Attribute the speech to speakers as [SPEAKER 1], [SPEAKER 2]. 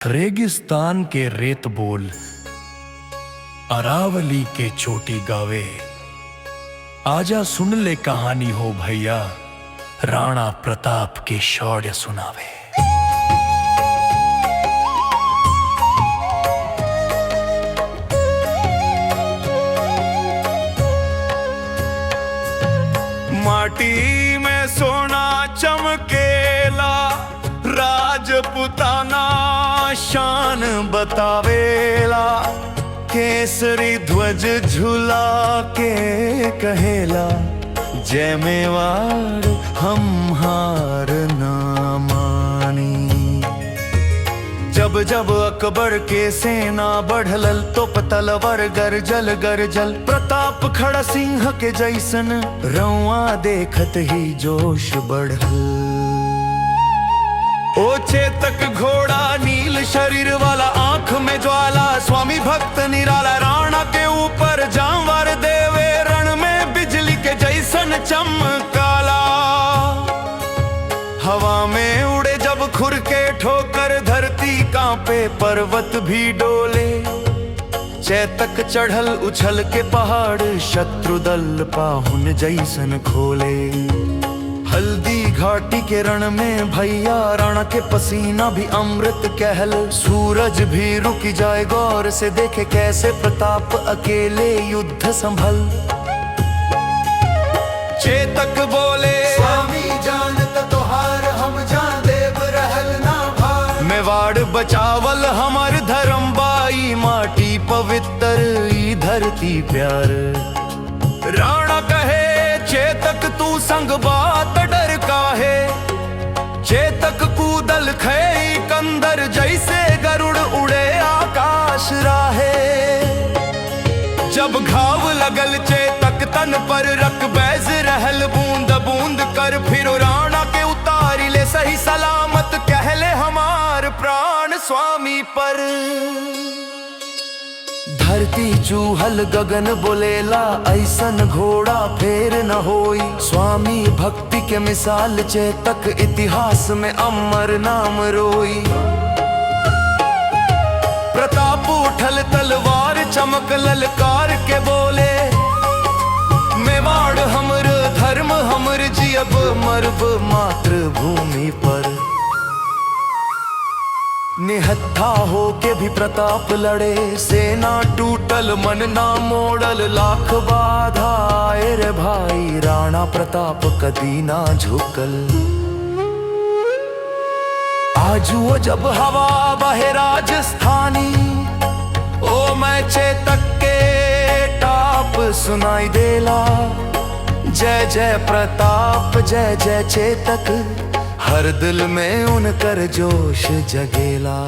[SPEAKER 1] रेगिस्तान के रेत बोल अरावली के चोटी गावे। आजा सुन ले कहानी हो भैया, राणा प्रताप के शौर्य सुनावे।
[SPEAKER 2] माटी में सोना चमकेला, राजपुताना शान बतावेला। केसरी ध्वज झुला के कहेला, जय मेवाड़ हम हार ना मानी। जब जब अकबर के सेना बढ़लल, तो तलवार गरजल गरजल। प्रताप खड़ा सिंह के जैसन, रौआ देखत ही जोश बढ़ल। ओ चेतक घोड़ा नील शरीर वाला, आंख में ज्वाला, स्वामी भक्त निराला। राणा के ऊपर जामवार देवे, रण में बिजली के जैसन चमकाला। हवा में उड़े जब खुर के ठोकर, धरती कांपे पर्वत भी डोले। चेतक चढ़ल उछल के पहाड़, शत्रु दल पाहुन जैसन खोले। हल्दी घाटी के रण में भैया, राणा के पसीना भी अमृत कहल। सूरज भी रुक जाए गौर से देखे, कैसे प्रताप अकेले युद्ध संभल। चेतक बोले,
[SPEAKER 3] स्वामी जानत तोहार हम जान देव रहल ना भार।
[SPEAKER 2] मेवाड़ बचावल हमर धर्म बाई, माटी पवित्र ई धरती प्यार। राणा कहे चेतक तू संग बात डर काहे। चेतक कूदल खई कंदर, जैसे गरुड़ उड़े आकाश राहे। जब घाव लगल चेतक तन पर, रक बैज रहल बूंद बूंद कर। फिर राणा के उतारी ले सही सलामत, कहले हमार प्राण स्वामी पर।
[SPEAKER 3] धरती चूहल गगन बोलेला, ऐसन घोड़ा फेर न होई। स्वामी भक्ति के मिसाल चेतक, इतिहास में अमर नाम रोई।
[SPEAKER 2] प्रताप उठल तलवार चमक ललकार के बोले, मेवाड़ हमर धर्म हमर जियब मरब
[SPEAKER 3] मातृभूमि पर। निहत्था हो के भी प्रताप लड़े, सेना टूटल मन ना मोड़ल। लाख बाधा आए रे भाई, राणा प्रताप कदी ना झुकल। आज वो जब हवा बहे राजस्थानी,
[SPEAKER 2] ओ मैं चेतक के
[SPEAKER 3] टाप सुनाई देला। जय जय प्रताप जय जय चेतक, हर दिल में उनकर जोश जगेला।